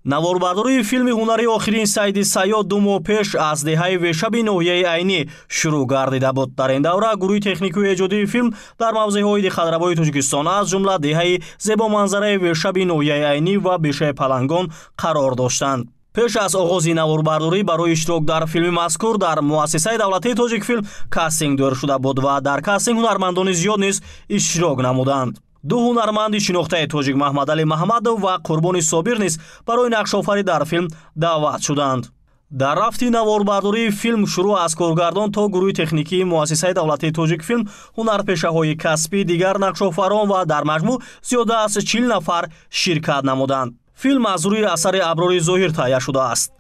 Наворбардории филми ҳунарии «Охирин сайди сайёд» 2 моҳ пеш аз деҳаи Вешаби ноҳияи Айнӣ шурӯъ гардида буд. Дар ин давра гурӯҳи техникию эҷодии филм дар мавзеъҳои диққатрабои Тоҷикистон, аз ҷумла деҳаи зебоманзараи Вешаби ноҳияи Айнӣ ва Бешаи Палангон қарор доштанд. Пеш аз оғози наворбардорӣ барои иштирок дар филми мазкур дар муассисаи давлатии «Тоҷикфилм» кастинг доир шуда буд ва дар кастинг ҳунармандони зиёд низ иштирок намуданд. Ду ҳунарманди шинохтаи тоҷик, Маҳмадалӣ Маҳмадов ва Қурбони Собир, низ барои нақшофарӣ дар филм даъват шуданд. Дар рафти наворбардории филм, шурӯъ аз коргардон то гурӯҳи техникии муассисаи давлатии «Тоҷикфилм», ҳунарпешаҳои касбӣ, дигар нақшофарон ва дар маҷмӯъ зиёда аз 40 нафар ширкат намуданд. Филм аз рӯи асари Аброри Зоҳир таҳия шудааст.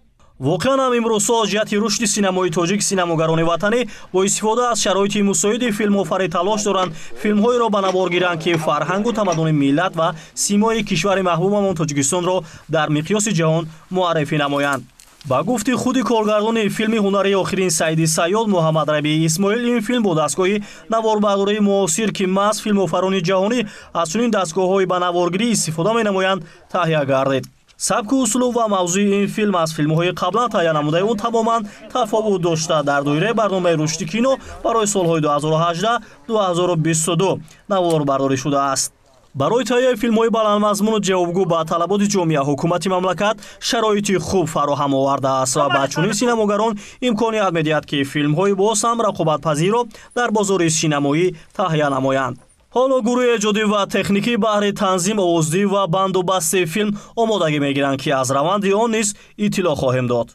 Воқеан ҳам, имрӯзҳо ҷиҳати рушди синамои тоҷик синамогарони ватанӣ бо истифода аз шароити мусоиди филмофарӣ талош доранд филмҳоеро ба навор гиранд, ки фарҳангу тамаддуни миллат ва симои кишвари маҳбубамон Тоҷикистонро дар миқёси ҷаҳон муаррифӣ намоянд. Ба гуфти худи коргардони филми ҳунарии «Охирин сайди сайёд» Муҳаммад Рабии Исмоил, ин филм бо дастгоҳи наворбардории муосир, ки маҳз филмофарони ҷаҳонӣ аз чунин дастгоҳҳои ба наворгирӣ истифода менамоянд, таҳия гардид. Сабку услуб ва мавзӯи ин филм аз филмҳои қаблан таҳия намудаи ӯ тамоман тафовут дошта, дар доираи барномаи рушди кино барои солҳои 2018-2022 наворбардорӣ шудааст. Барои таҳияи филмҳои баландмазмуну ҷавобгӯ ба талаботи ҷомеа ҳукумати мамлакат шароити хуб фароҳам овардааст ва ба чунин синамогарон имконият медиҳад, ки филмҳои боз ҳам рақобатпазирро дар бозори синамоӣ таҳия намоянд. Ҳоло гурӯҳи эҷодӣ ва техникӣ баҳри танзим, овоздиҳӣ ва банду басти филм омодагӣ мегиранд, ки аз раванди он низ иттилоъ хоҳем дод.